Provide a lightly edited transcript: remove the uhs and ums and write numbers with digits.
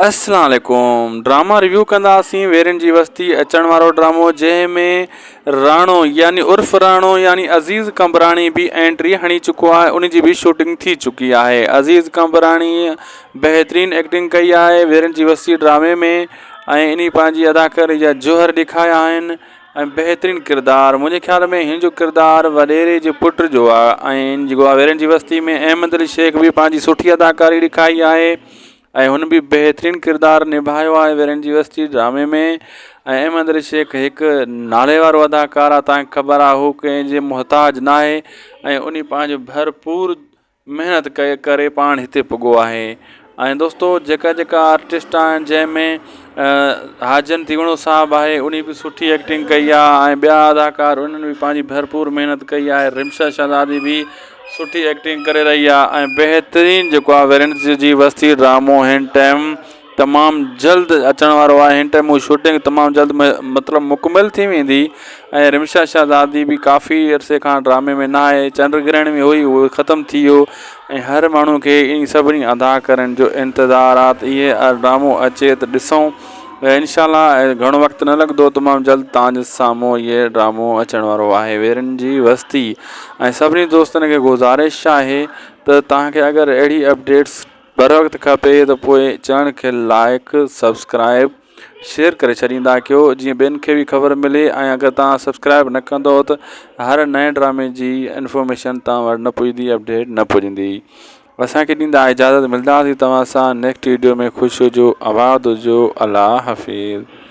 اسلام عليڪم drama review ڪنداسين ويرين جي وستي اچڻ وارو ڊرامو جنهن ۾ راڻو يعني عرف راڻو يعني عزيز قمبراڻي به انٽري هڻي چڪو آهي ان جي به شوٽنگ ٿي چڪي آهي عزيز قمبراڻي بهترين ايڪٽنگ ڪئي آهي ويرين جي وستي ڊرامي ۾ ۽ انهي پنهنجي اداڪاري جا جوهر ڏيکايا آهن ۽ بهترين ڪردار منهنجي خيال ۾ هن جو ڪردار وڏيري جي پٽ جو آهي ۽ جيڪو ويرين جي وستي ۾ احمد علي شيخ به پنهنجي سٺي اداڪاري ڏيکائي آهي ۽ هن به بهترين ڪردار نڀايو آهي ويرين جي وستي ڊرامي ۾ ۽ احمد علي شيخ هڪ نالي وارو اداڪار آهي تنهن کي خبر آهي هو ڪنهن جي محتاج ناهي ۽ انهي پنهنجو ڀرپور محنت ڪئي ڪري پاڻ هتي پڳو آهي ۽ دوستو جيڪا جيڪا آرٽسٽ آهن جنهن ۾ حاجن تيوڻو صاحب آهي انهي به سٺي ايڪٽنگ ڪئي آهي ۽ ٻيا اداڪار انهن به پنهنجي ڀرپور محنت ڪئي آهي رمشا شهزادي به سٺي ايڪٽنگ ڪري رهي آ ۽ بهترين جيڪو آ ويرنس جي وستي ڊرامو هن ٽائيم تمام جلد اچڻ وارو آهي هن ٽائيم شوٽنگ تمام جلد مطلب مڪمل ٿي ويندي ۽ رمشا شهزادي به ڪافي عرصي کان ڊرامي ۾ نه آهي چنڊ گرهڻ ۾ هئي اهو ختم ٿي ويو ۽ هر ماڻهو کي ان سڀني اداڪارن جو انتظار آ ته اهي ڊرامو اچي ته ڏسون انشاء الله گهڻو وقت نه لڳندو تمام جلد توهان جي سامهون اهي ڊرامو اچڻ وارو آهي ويرن جي وستي ۽ سڀني دوستن کي گذارش آهي ته توهان کي اگر اهڙي اپڊيٽس بر وقت کپي ته پوء چينل کي لائڪ سبسڪرائب شيئر ڪري ڇڏيندا ڪيو جيئن ٻين کي به خبر ملي ۽ اگر توهان سبسڪرائب نه ڪندو ته هر نئين ڊرامي جي انفارميشن توهان وٽ نه پڄندي اپڊيٽ نه پڄندي اسان کي ڏيندا اجازت ملداسين توهان سان نيڪسٽ ويڊيو ۾ خوش هجو آباد هجو الله حافظ.